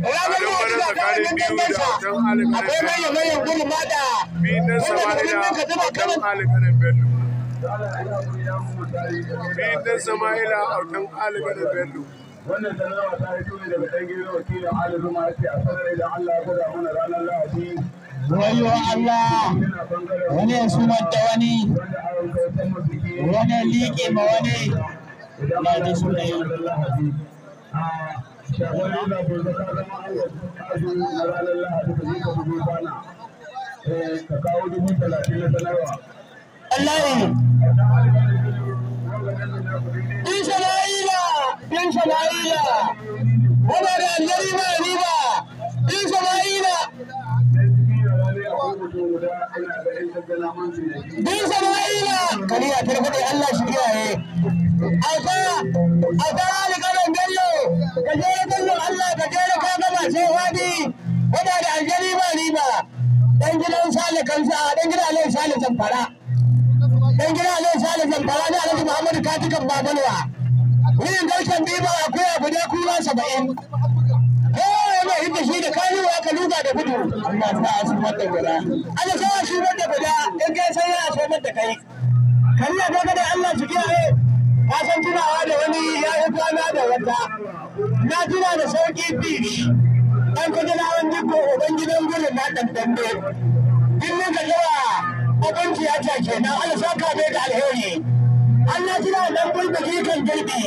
Ranar Dambanin Lahadi ga tsakanin wannan biyu damben da sa. autan Ali Akwai Kanan manyan Bello. manyan gudu mada. Biyu dan Wanda daga Sama'ila birnin Katsina autan kanan Ali Kanan Bello. Biyu dan Sama'ila autan Ali Kanan Bello. Wannan sanarwa ta hito ne daga ɗan gidan wakilin Ali Zuma, ya ce a sanar idan Allah ya gwada mana ranar Lahadi. Wayo Allah, Yana bangaren wani ya sumar da wani, wanda an kai sama biki. Wani ya liƙe ma wani. Idan Na Allah ji ya gwada sunayi. mana Lahadi. A shagon Yola gobe ka zama an kazu na ranar Lahadi, ka je ka bugo bana. Ka kawo 30,000 na sanarwa. Wallahi. Bin Sama'ila, bin Sama'ila. Wanda da aljari ba riba. Bin Sama'ila, bin Sama'ila. Kariya ta kuɗi, Allah shi kiyaye. Auta, auta Ali Kanan Bello. Ka jere kallon Allah, ka jere ka gama sai wadi. Wanda da aljari ba riba. Dan gidan Sale kansa, dan gidan Alhaji Sale Zamfara. Dan gidan Alhaji Sale Zamfara ne Alhaji Muhammadu Katikan Babalwa. Wurin garken biba akuya guda kura 70. Kowa yana hidda shi da kanuwa aka luga da gudu. Allah sa a su da guda. Allah sa a su da guda in kai san ya so da kai. Kalla ga da Allah shi kiyaye. Ka san tunawa da wani ya yi kwana da wata. Na tuna da sauki fish. Dan kujalawan dikko uban gidan gurin na ɗan dambe. Birnin ka yawa uban tiyata kenan, Allah saka mai da alheri. Allah tuna dan bulbuki kan girbi.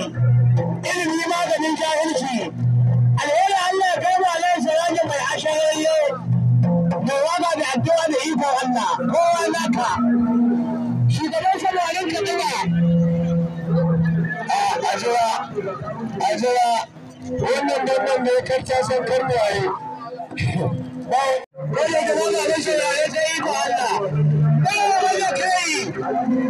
Ilimi maganin jahilci. Alheri Allah ya kai mu alai sirajin mai asharayyo. Mai waka da addu'a da ikon Allah. Kowa naka. Shugaban samarin Katsina. A jira, a jira. Wannan damban da ya karta san karnuwaye. Wanda da wanda da shi ya sai iko Allah. Ba wanda kai.